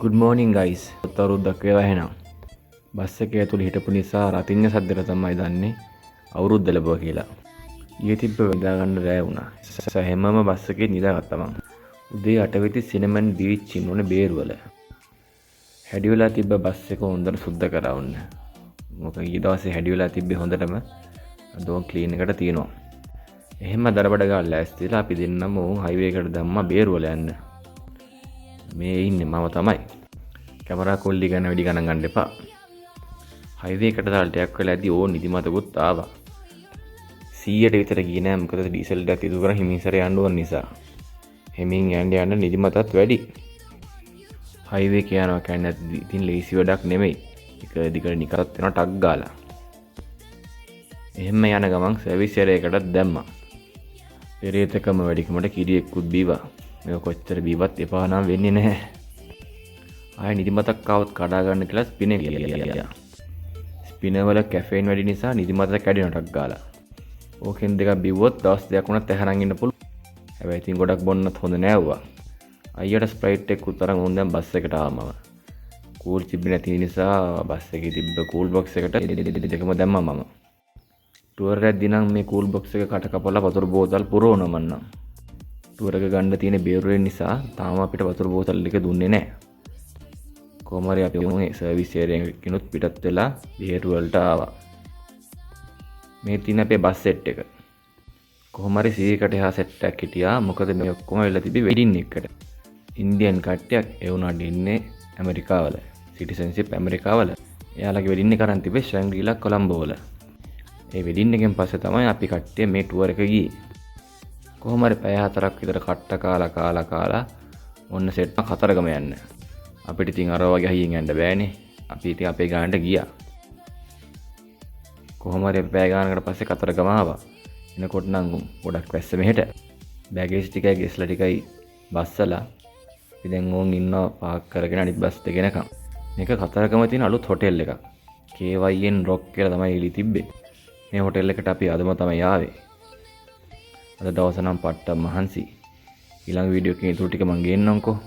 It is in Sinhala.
Good morning guys. අවුරුද්දක් වේවා එහෙනම්. බස් එකේ ඇතුළේ හිටපු නිසා රතිඤ්ඤ සද්දෙට තමයි දන්නේ අවුරුද්ද ලැබුවා කියලා. ඊයේ තිබ්බ නිදා ගන්න රෑ වුණා. හැමම බස් එකේ නිදාගත්තා මං. උදේ 8 වෙද්දි සිනමන් බීච් ඉන්න ඕනේ බේරුවල. හැඩි වෙලා තිබ්බ බස් එක හොඳට සුද්ධ කරා ඔන්න. මොකද ඊ දවසේ හැඩි වෙලා තිබ්බේ හොඳටම. අද ඕන් ක්ලීන් එකට තියෙනවා. එහෙම දරබඩ ගාලා ලෑස්තිලා අපි දෙන්නම ඕන් හයිවේ එකට දැම්මා බේරුවල යන්න. මේ ඉන්නේ මම තමයි. කැමරා කොල්ලි ගැන වැඩි ගණන් ගන්න එපා. හයිවේ එකට දාලා ටිකක් වෙලා ඇද්දි ඕන් නිදිමතකුත් ආවා. 100ට විතර ගියේ නෑ, මොකද ඩීසල් ටිකක් ඉතුරු කරන් හිමින් සැරේ යන්න ඕන නිසා. හිමින් යන්න යන්න නිදිමතත් වැඩි. හයිවේ එක යනවා කියන්නේ ඉතින් ලේසි වැඩක් නෙමෙයි. එක දිගට නිකත් වෙනවා ටක් ගාලා. එහෙම යන ගමන් සර්විස් ඒරියා එකටත් දැම්මා. පෙරේතකම වැඩිකමට කිරි එක්කුත් බීවා. මේක කොච්චර බීවත් එපා නම් වෙන්නේ නැහැ. ආයෙ නිදිමතක් ආවොත් කඩා ගන්න කියලා ස්පිනර් ගියා. ස්පිනර් වල කැෆේන් වැඩි නිසා නිදිමත කැඩෙනවා ටක් ගාලා. ඕකෙන් දෙකක් බිව්වොත් දවස් දෙකක් වුණත් ඇහැරන් ඉන්න පුළුවන්. හැබැයි ඉතින් ගොඩක් බොන්නත් හොඳ නෑ වුණා. අයියට ස්ප්‍රයිට් එකකුත් අරන් ඕන් දැන් බස් එකට ආවා මම. කූල් තිබ්බේ නැති නිසා බස් එකේ තිබ්බ කූල් බොක්ස් එකට දෙකම දැම්මා මම. ටුවර් එකක් නම් මේ කූල් බොක්ස් එක කට කපලා වතුර බෝතල් පුරවනවා මං නම්. ටුවර් එක ගන්න තියෙන බේරුවෙන් නිසා තාම අපිට වතුර බෝතල් ටික දුන්නේ නෑ. කොහොම හරි අපි උන් සර්විස් ඒරියා එකකිනුත් පිටත් වෙලා බේරුවලට ආවා. මේ තියෙන අපේ බස් සෙට් එක. කොහොම හරි 100කට එහා සෙට් එකක් හිටියා. මොකද මේ ඔක්කොම වෙලා තිබ්බේ වෙඩින් එකකට. ඉන්දියන් කට්ටියක්, ඒ වුණාට ඉන්නේ ඇමරිකාවල. සිටිසන්ෂිප් ඇමරිකාවල. එයාලගේ වෙඩින් එක අරන් තිබ්බේ ශැංග්‍රීලා කොලම්බෝ වල. ඒ වෙඩින් එකෙන් පස්සේ තමයි අපි කට්ටිය මේ ටුවර් එක ගියේ. කොහොම හරි පැය 4ක් විතර කට්ට කාලා කාලා කාලා ඔන්න සෙට් කතරගම යන්න. අපිට ඉතින් අර වගේ හයියෙන් යන්න බෑනේ. අපි ඉතින් අපේ ගානට ගියා. කොහොම හරි අපි පැය ගානකට පස්සේ කතරගම ආවා. එනකොට නම් ගොඩක් වැස්ස මෙහෙට. බැගේජ් ටිකයි ගෙස්ලා ටිකයි බස්සලා අපි දැන් ඕන් ඉන්නවා පාක් කරගෙන අනිත් බස් දෙක එනකම්. මේක කතරගම තියෙන අලුත් හොටෙල් එකක්. KYN Rock කියලා තමයි එලි තිබ්බේ. මේ හොටෙල් එකට අපි අදම තමයි ආවේ. අද දවස නම් පට්ට මහන්සි. ඊළඟ වීඩියෝ එකකින් ඉතුරු ටික මං ගේන්නම්කෝ.